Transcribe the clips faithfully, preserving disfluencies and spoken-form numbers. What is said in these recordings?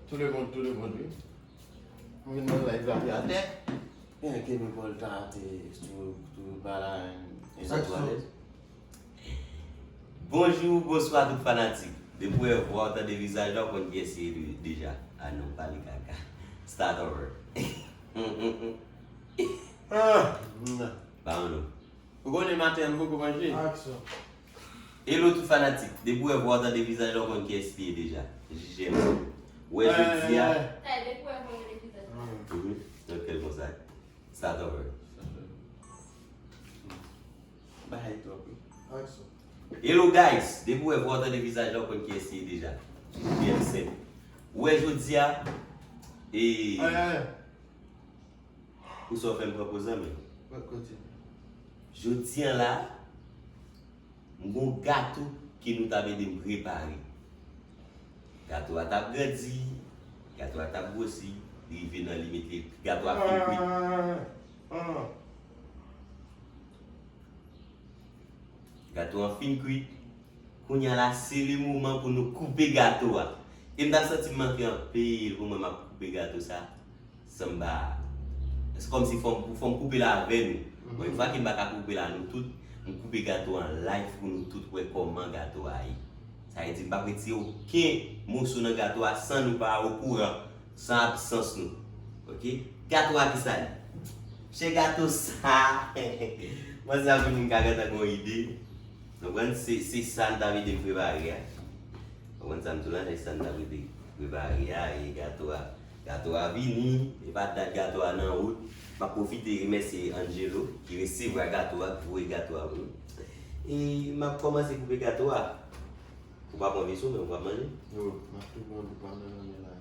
Tout le monde, tout le monde, wi. Mwen vin nan live la, wi, atè. Gen kemi kolta te sou, sou bala, e sa tou alèz. Bonjou, bonswa tout fanatik. Depi w wè vwa w tande vizaj la, w konn kiyès li ye deja. Ah non, pa li kaka. Start over. Ah, non. Pa non. Ou konnen maten an poko manje? Aksyon. Hello tout fanatik. Depi w wè vwa w tande vizaj la, w konn kiyès li ye deja. J J M. Ou wè jodi a. Hey, depi w wè vwa w tande vizaj la. Mhm. Ok, l konsa. Start over. Bagay twòp, wi. Aksyon. Hello guys. Depi w wè vwa w tande vizaj la, w konn kiyès li ye deja. Byen senp. Ou wè jodi a. E. Hey, hey, hey. Pou sa w fè m pran poz la menm. Wè, kontinye. Jodi a la, m gon gato ke nou t ap ede m prepare. Gato a t ap grandi, gato a t ap gwosi, rive nan limit li, gato a fin kwit. Ah, ah. Gato an fin kwit. Kounye a la, se le moman pou nou koupe gato a. E m t ap santi m manke anpil pou mwen m ap koupe gato sa. Sanba. Se kòmsi fò m, fò m koupe l avè nou. Mhm. Bon, yon fwa ke m pa ka koupe l a nou tout, m koupe gato a an live pou nou tout wè kòman gato a ye. Sa vle di, m p ap retire okenn moso nan gato a san nou pa okouran, san absans nou. Ok? Gato a ki sa li? Chè gato sa! Mwen sa pou nou ka gentan gon ide. Konprann? Se, se sa n t ap ede m prepare a. Konprann sa m di w la, se sa n t ap ede prepare a, e gato a. Gato a vini, e pa dat gato a nan wout. M ap pwofite remèsye Angelo ki resevwa gato a, ki voye gato a pou nou. E m ap kòmanse koupe gato a. Ou pa pran veso, men ou pa manje? Yo, m ap tou pran, ou pa nan men la.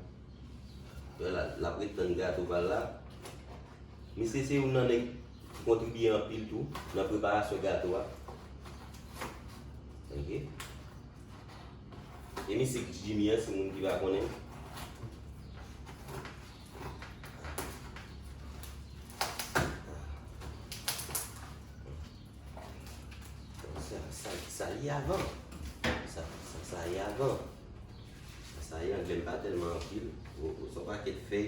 Wè la, l ap ret tann gato pa l la. Misye se youn nan nèg ki kontribye anpil tou nan preparasyon gato a. Ok. E misye Jimmy an, si moun ki pa konnen. Sa, sa, sa ye avan. Sa, sa, sa ye avan. Sa, sa ye anglè m pa tèlman anpil. O, o, se yon pakèt fèy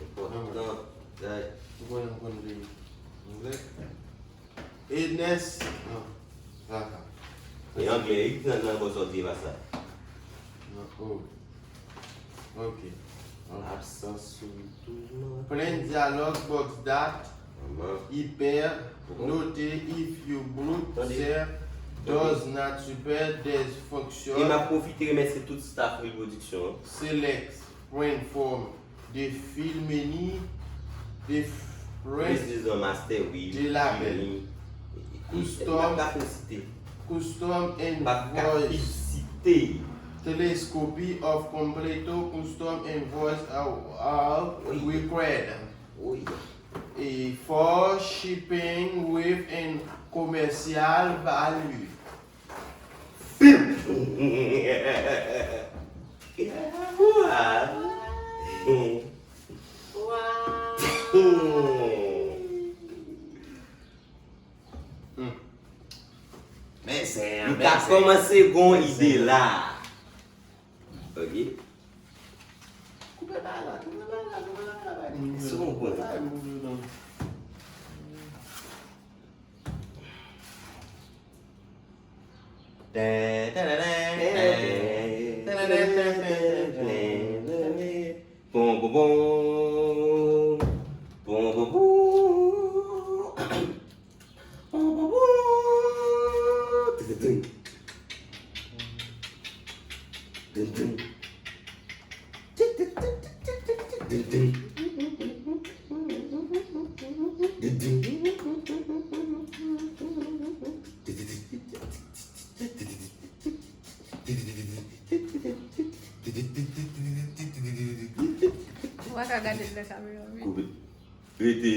enpòtan. Gay. Ou konnen m konn li anglè? Enes. Non. Kaka. E anglè, wi, nan, nan bò sòti e pa sa. Non, oh. Ok. Ok. Absans sou touman. Plen dyalòg, box dat. Manman. Hyper. Mhm. Note, if you brute, tande. Sè, does not super, des function. E m ap pwofite remèsye tout staff Real Production an. Select, print form, de filmeni, de print, précision master, wi, de label. Filmeni. Custom, m ap ka felisite. Custom and voice. M ap ka felisite. Telescopy of completo, custom and voice are, are required. Wi. E for shipping with and commercial value. Wow. Wow. Hmm. Men se, nou ka kòmanse gon ide la. Ok. Koupe bagay la, koupe bagay la, koupe bagay la, bay. Se yon pwen. Bay moun yo non. Pon, pon, pon. Pon, pon, pon. Pon, pon, pon. Tin, tin, tin. Tin, tin. Din, din. Din, din. Ou pa ka gade l nan kamera, wi. Koupe. Rete.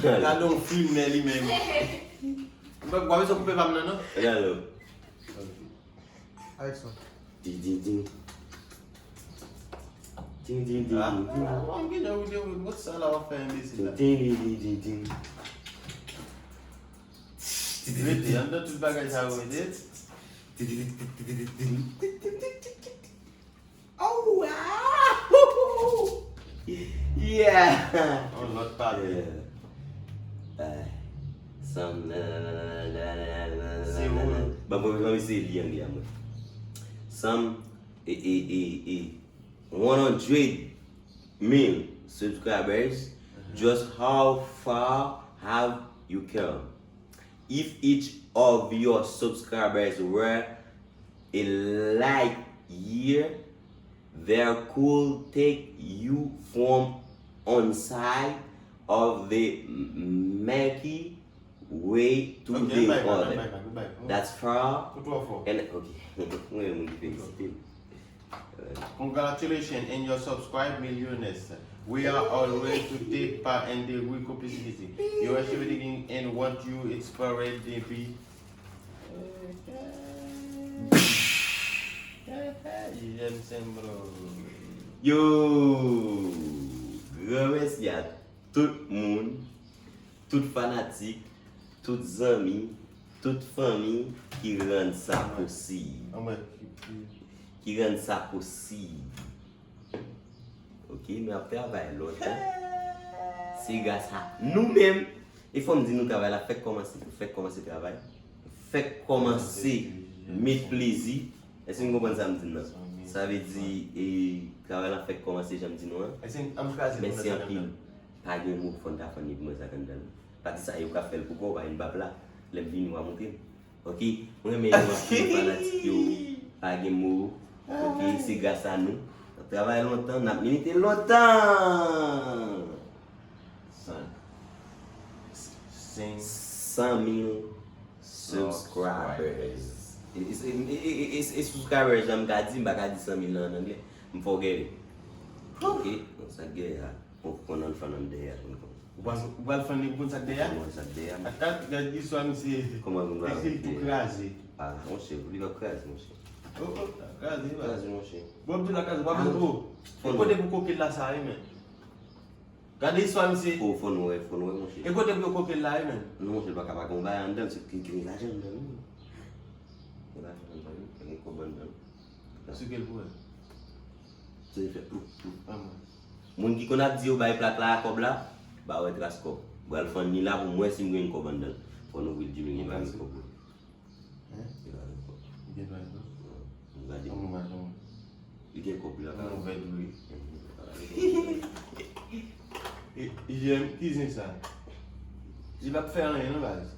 Gade yon fim, men li menm. Mwen pa bezwen koupe pa m nan, non. Gade. Action. Din, din, din. Din, din, din, ah, din, din. Ah, m gen yon, yon, yon sa la w ap fè enbesil la. Din, din, din, din, din. Rete, anndan tout bagay sa yo, rete. Oh, wow! Yeah! On lòt pale. Some, se ou. Ban mwen, ban mwen se li anglè a mwen. Some, e, e, e, e, one hundred mil subscribers, just how far have you come? If each of your subscribers were a light year, they could take you from on side of the Milky Way to the other. That's far. And, okay. Mwen, mwen ki felisite. Congratulations and your subscribe millionaires. We are always to take part in the recompensation. You are shooting and want you explore the J'aime Sembro. Yo! Gran mèsi a tout moun, tout fanatik, tout zanmi, tout fanmi ki rann sa posib. Ki rann sa posib. Ok, nou ap travay lontan. Se gras a nou menm. E fò m di nou travay la fèk kòmanse. Fèk kòmanse travay. Fèk kòmanse met plezi. Èske n konprann sa m di n nan? Sa vle di, e, travay la fèk kòmanse jan m di nou an. Mèsi anpil. Pa gen mo, fò n ta fann li pou mwen sa k anndan l. Pati sa yo ka fè l pou kò w, pa vin bap la. Lè m vini, w a montre m. Ok, mwen renmen yo anpil fanatik yo. Pa gen mo. Ok, se gras a nou. N ap travay lontan, n ap milite lontan. San mil subscribers. E, e, e, e, e, e subscribers la m ka di, m pa ka di san mil nan an anglè. M fò gade. Ok, bon, sa k genyen a. Ou konn al fann anndan dèyè a, ou konn. Ou pral, ou pral fann li pou konn sa k dèyè a? Ou konn sa k dèyè a? Atak, gad istwa misye. Kòman nou pral tou kraze? Ah, monchè, li p ap kraze, monchè. Oh, oh, kraze, kraze, monchè. Bon, m di la kraze, w ap vin gwo. E kote pou koke l la sa, wi, men. Gade istwa misye. Oh, fò nou wè, fò nou wè, monchè. E kote pou yo koke l la, wi, men. Non, monchè, l pa ka pa gen yon bagay anndan l, se ki gen lajan anndan l, wi. Gen lajan anndan l, wi, gen kòb anndan l. Sou kèl pou wè? Se fè ploup, ploup. Moun ki konn ap di yo bay plak la a kòb la, ba wè tras kòb. Pral fann li la pou m wè si m gen kòb anndan l. Fò nou ouvri l, Jimmy, gen pa gen kòb, wi. Gen pa gen kòb. Li gen tras kòb? Wi. M gade. Li gen kòb, wi, la. E, J M, ki zen sa? Li p ap fè anyen non, baz.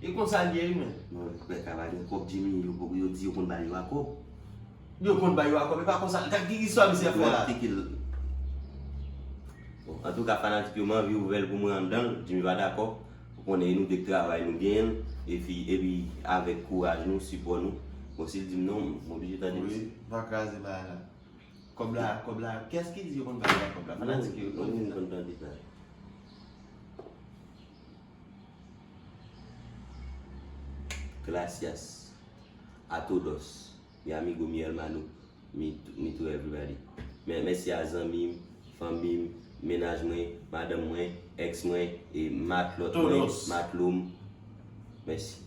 E konsa l ye, wi, men. Non, frè, ka pa gen kòb, Jimmy, yo, yo di yo konn ba yo a kòb. Yo konn ba yo a kòb, e pa konsa. Gad ki istwa misye ap fè la. Bon, antouka, fanatik yo, m anvi ouvè l pou mwen anndan l. Jimmy pa dakò. Ou konnen, e nou de k travay, nou genyen l. Epi, epi, avèk kouraj nou, sipò nou. Bon, si l di m non, m oblije tande misye. Wi, pa kraze bagay la. Kòb la, kòb la, kiyès ki di yo konn bay la kòb la? Fanatik yo, yo konn di sa. Gracias a todos, mi amigo, mi hermano, mi, mi to everybody. Mè-, mèsi a zanmi m, fanmi m, mennaj mwen, madanm mwen, èks mwen, e matlòt mwen, matlo m. Mèsi.